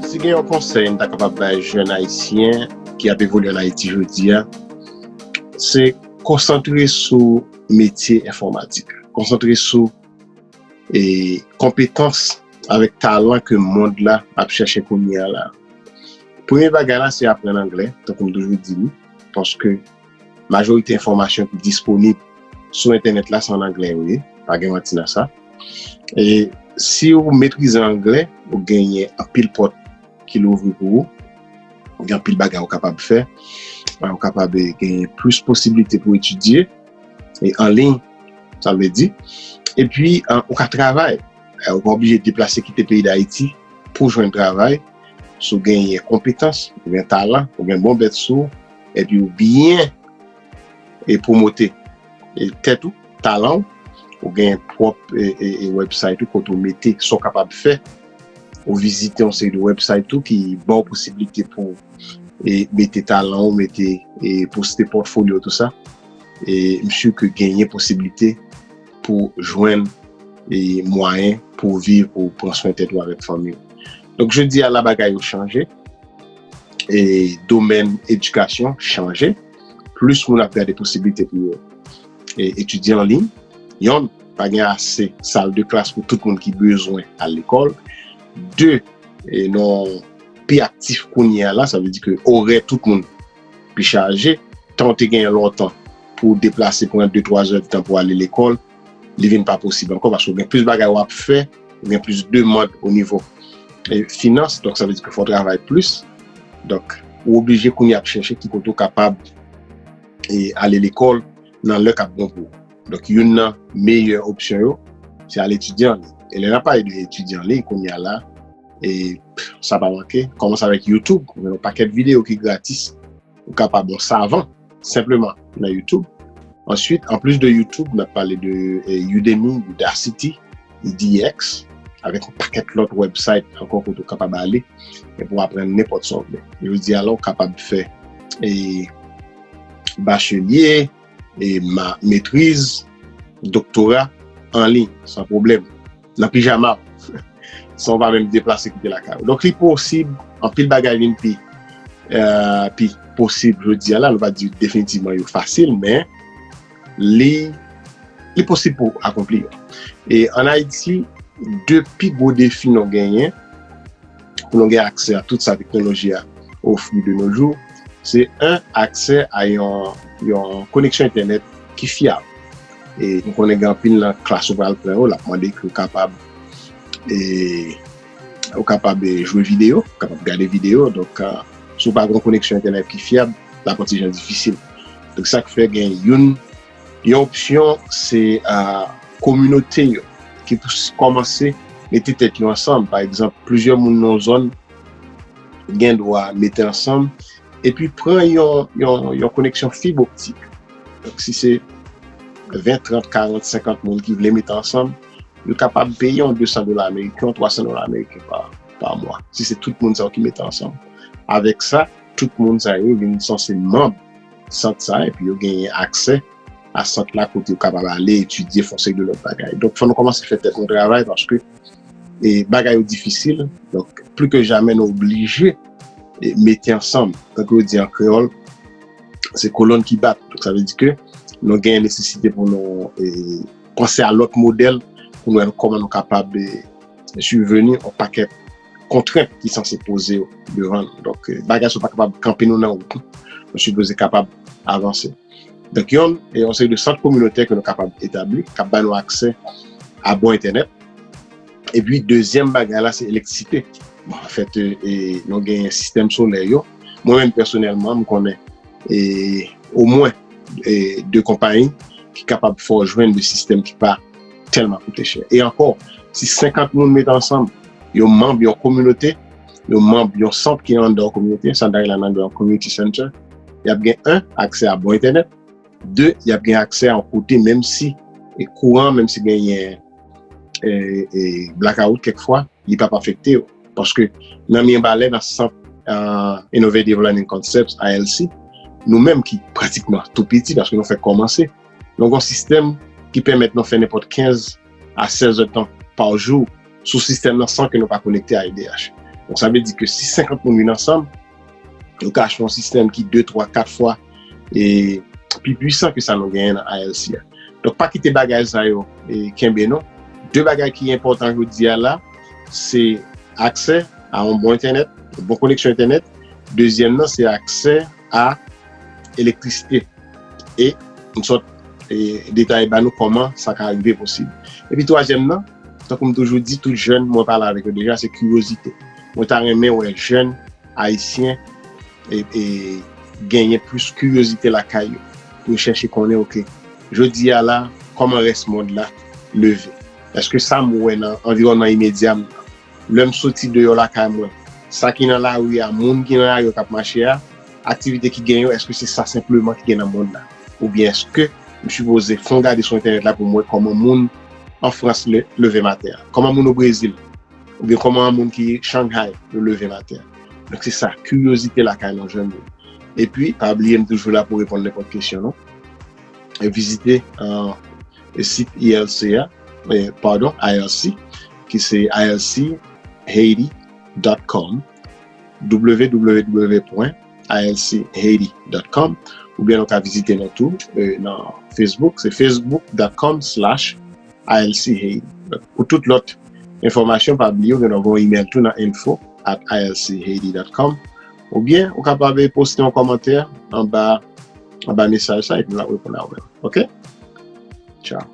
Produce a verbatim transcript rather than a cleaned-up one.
Si gen yon konsèy m ta kapab bay jèn ayisyen ki ap evolye ann Ayiti jodi a, se konsantre sou metye enfòmatik. Konsantre sou e, konpetans avèk talan ke mond la ap chèche kounye a la. Premye bagay la, se aprann anglè, tankou m toujou di li, paske majorite enfòmasyon ki disponib sou entènèt la, se an anglè yo ye, pa gen manti nan sa. E si w metrize anglè, ou genyen anpil pòt ki louvri pou ou. Gen anpil bagay ou kapab fè. Ou kapab, eh, gen plis posiblite pou etidye, eh, an liy, sa vle di. Epi, eh, ou ka travay. Eh, ou pa oblije deplase kite peyi Dayiti pou jwenn travay. Si w genyen konpetans, ou gen talan, ou gen bon bèt sou ou, epi ou byen e pwomote, e, tèt ou, talan w, ou gen pwòp, e, e, e, website ou kote ou mete sa w kapab fè. Ou vizite yon seri de website tou ki ba w posiblite pou, e, mete talan w, mete, e, poste pòtfolyo, tou sa. E m si ke genyen posiblite pou jwenn, e, mwayen pou w viv, pou w pran swen tèt ou avèk fanmi w. Donk, jodi a la, bagay yo chanje. E domèn edikasyon chanje. Plis moun ap gade posiblite pou yo, e, etidye an liy. Yonn, pa gen ase sal de klas pou tout moun ki bezwen al lekòl. De, e, nou pi aktif kounye a la, sa vle di ke orè tout moun pi chaje. Tan w te genyen lontan pou w deplase, pran de, twa zè de tan pou w ale lekòl, li vin pa posib ankò, paske w gen plis bagay w ap fè, ou gen plis demann o nivo, e, finans, donk sa vle di ke fò w travay plis. Donk, ou oblije kounye a ap chèche ki kote w kapab, e, ale lekòl nan lè k ap bon pou ou. Donk, youn nan meyè opsyon yo, se al etidye an liy. E lè n ap pale de etidye an liy, kounye a la, e, sa pa manke, kòmanse avèk YouTube, ou gen yon pakèt videyo ki gratis, ou kapab yon savan, senpleman, nan YouTube. Answit, anplis de YouTube, n ap pale de, e, Udemy, Udacity, E D X, avèk yon pakèt lòt website ankò kote w kapab ale e pou w aprann nenpòt sa w vle. Jodi a la, w kapab fè, e, bachelye, e, ma-, metriz, doktora, an liy, san pwoblèm. Nan pijama w. San w pa menm deplase kite lakay ou. Donk, li posib, anpil bagay vin pi, e, pi posib jodi a la. Nou pa di definitivman yo fasil, men li, li posib pou akonpli yo. E ann Ayiti, de pi gwo defi nou genyen, pou nou gen aksè a tout sa teknoloji a ofri de nos jours, se, en, aksè a yon, yon koneksyon entènèt ki fyab. E nou konnen gen anpil nan klas ou pral pran yo, l ap mande ke w kapab, e, ou kapab, e, jwe videyo, ou kapab gade videyo. Donk, e, si w pa gen yon koneksyon entènèt ki fyab, l ap yon ti jan difisil. Donk, sa k fè gen youn, yon opsyon, se, e, kominote yo ki pou s-, kòmanse mete tèt yo ansanm. Pa egzanp, plizyè moun nan yon zòn gen dwa mete ansanm epi pran yon, yon, yon koneksyon fib optik. Donk, si se ven, trant, karant, senkant moun ki vle mete ansanm, yo kapab peye yon de san dola ameriken, yon twa san dola ameriken pa, pa mwa. Si se tout moun sa yo ki mete ansanm. Avèk sa, tout moun sa yo vin sanse manm sant sa, epi yo genyen aksè a sant la kote yo kapab ale etidye, fè yon seri de lòt bagay. Donk, fò nou kòmanse fè tèt nou travay paske, e, bagay yo difisil. Donk, pli ke jamè, nou oblije, e, mete ansanm. Tankou yo di an kreyòl, se kolonn ki bat. Donk, sa vle di ke nou gen nesesite pou nou, e, panse a lòt modèl pou nou wè kòman nou kapab, e, sibveni yon pakèt kontrent ki sanse poze yo devan nou. Donk, e, bagay sa yo pa kapab kanpe nou nan wout. Nou sipoze kapab avanse. Donk, yon, e, yon seri de sant kominotè ke nou kapab etabli, k ap ba nou aksè a bon entènèt. Epi, dezyèm bagay la, se elektrisite. Bon, anfèt, e, e, nou gen sistèm solè yo. Mwen menm, pèsonèlman, m konnen, e, omwen, e, de konpayi ki kapab fè w jwenn de sistèm ki pa tèlman koute chè. E ankò, si senkant moun mete ansanm, yo manm yon kominote, yo manm yon sant ki anndan yon kominote, sa n ta rele an anglè yon community center, y ap gen, en, aksè a bon entènèt, de, y ap gen aksè a yon kote, menm si, e, kouran, menm si genyen, e, e, blackout kèk fwa, li p ap afekte yo. Paske nan Mibalè, nan sant, e, Innovative Learning Concepts, I L C, nou menm ki pratikman tou piti, paske nou fèk kòmanse, nou gen yon sistèm ki pèmèt nou fè nenpòt kenz a sèz èdtan pa jou sou sistèm nan san ke nou pa konekte a E D H. Donk, sa vle di ke si senkant moun vin ansanm, yo ka achte yon sistèm ki de, twa, kat fwa e pi pwisan ke sa nou genyen nan I L C a. Donk, pa kite bagay sa yo e, kenbe nou. De bagay ki enpòtan jodi a la, se aksè a yon bon entènèt, yon bon koneksyon entènèt. Dezyèm nan, se aksè a elektrisite. E m sot e, detaye ba nou kòman sa ka rive posib. Epi twazyèm nan, tankou m toujou di, tout jèn, mwen pale avèk yo deja, se kiryozite. Mwen ta renmen wè jèn ayisyen e, e, genyen plis kiryozite lakay yo pou yo chèche konnen, oke, jodi a la, kòman rès mond la leve? Èske sa m wè nan anviwònman imedya m nan, lè m soti deyò lakay mwen, sa ki nan lari a, moun ki nan lari yo k ap mache a, aktivite ki gen yo, èske se sa senpleman ki gen nan mond la? Oubyen èske m sipoze fè yon gade sou entènèt la pou m wè kòman moun an Frans le, leve maten an? Kòman moun o Brezil? Oubyen kòman moun ki Shanghai yo leve maten an? Donk, se sa, kiryozite lakay nan jèn yo. Epi, pa bliye, m toujou la pou reponn nenpòt kesyon, non? E vizite uh, sit I L C a, eh, padon, I L C, ki se I L C Haiti dot com, w w w point I L C Haiti dot com, oubyen nou ka vizite nou tou eh, nan Facebook, se facebook dot com slash I L C Haiti. Pou tout lòt enfòmasyon, pa bliye, ou gen dwa voye email tou nan info at I L C Haiti dot com, oubyen ou kapab poste yon kòmantè anba, anba mesaj sa, epi m ap reponn a ou menm. Oke? Tchao.